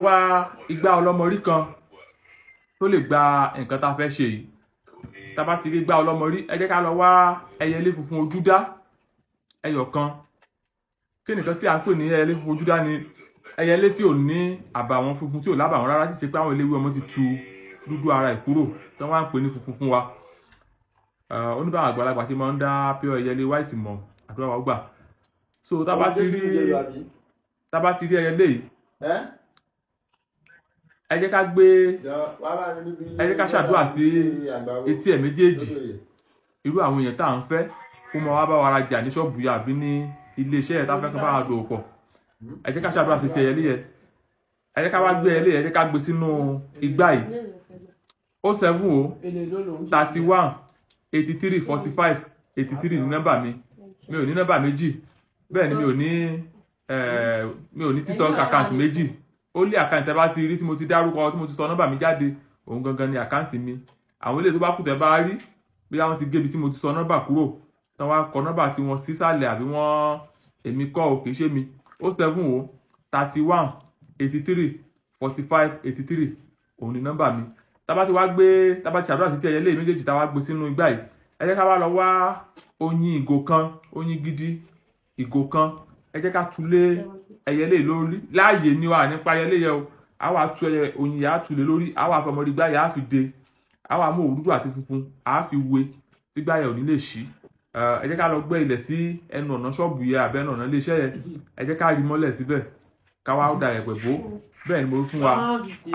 Wá igbá ọlọ́mọrí kan tó lè gba nǹkan tá a fẹ́ ṣe yìí. Tá a bá ti rí igbá ọlọ́mọrí, ẹ jẹ́ ká lọ wá ẹyẹlé funfun ojúdá ẹyọ kan. Kí nìkan tí a ń pè ní ẹyẹlé funfun ojúdá ni ẹyẹlé tí ò ní àbàwọ́n funfun, tí ò lábàwọ́n rárá, tí ṣe pé àwọn eléwé ọmọ ti tu dúdú ara ẹ̀ kúrò tí wọ́n wá ń pè ní funfun fún wa. Oníbàwọn àgbàlagbà tí máa ń dá pure ẹyẹlé white mọ̀. Àdúrà wa gbà. So tá a bá ti rí ẹyẹlé yìí, ẹ jẹ́ ká gbé, ẹ jẹ́ ká ṣàdúrà sí etí ẹ̀ méjèèjì. Irú àwọn èèyàn tá à ń fẹ́ kó máa wá bá wa rajà ní ṣọ́ọ̀bù yẹn àbí ní iléeṣẹ́ yẹn tá a fẹ́ kó bá wa dòwò pọ̀, ẹ jẹ́ ká ṣàdúrà sí etí ẹyẹlé yẹn. Ẹ jẹ́ ká wá gbé ẹyẹlé yẹn, ẹ jẹ́ ká gbé sínú igbá yìí: 070 31 83 45 83 ní nọ́mbà mi. Mi ò ní nọ́mbà méjì, bẹ́ẹ̀ ni mi ò ní TikTok account méjì. Ó lé account tẹ́ bá ti rí tí mo ti dárúkọ, tí mo ti sọ nọ́mbà mi jáde, òun gangan ni account mi. Àwọn ilé tó bá kù tẹ́ bá rí bí wọ́n ti gébi tí mo ti sọ nọ́mbà kúrò, tí wọ́n á kọ nọ́mbà tí wọ́n sísàlẹ̀ àbí wọ́n, èmi kọ́ ò, kì í ṣe mi. 070 31 83 45 83, òun ni nọ́mbà mi. Tá bá ti wá gbé, tá bá ti ṣàdúrà sí tí ẹyẹlé méjèèjì, tá wá gbé sínú igbá yìí, ẹ jẹ́ ká wá lọ wá oyin ìgò kan, oyin gidi ìgò kan. Ẹ jẹ́ ká tulé ẹyẹlé lórí láàyè ni wà nípa ẹyẹlé yẹn o. A wá tu ẹyẹ oyin yẹn, á tulé lórí, a wá fọmọdé gbá yẹn, á fi de, a wá mú òwú dúdú àti funfun, á fi wé tí gbá yẹn ò ní lè ṣí. Ẹ jẹ́ ká lọ gbẹ́ ilẹ̀ sí ẹnu ọ̀nà ṣọ́ọ̀bù yẹn àbẹ́ ẹnu ọ̀nà iléeṣẹ́ yẹn. Ẹ jẹ́ ká rí mọ́lẹ̀ síbẹ̀, ká wá da ẹ̀pẹ̀ bó. Bẹ́ẹ̀ ni mo fún wa,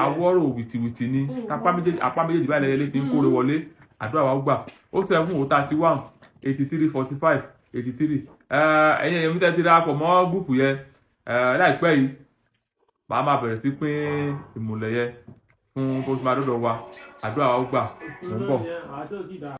awọ́rò wìtìwìtì ni apá méjèèjì, apá méjèèjì báyìí lẹ́yẹlé fi ń kóre wọlé. Àdúrà wa ó gbà. 070 31 83 45 83. Ẹ̀yin èèyàn mi tẹ́ ti darapọ̀ mọ́ group yẹn, láìpẹ́ yìí màá máa bẹ̀rẹ̀ sí pín ìmùlẹ̀ yẹn fún bó ti máa dọ́dọ̀ wa. Àdúrà wa ó gbà. Mò ń bọ̀.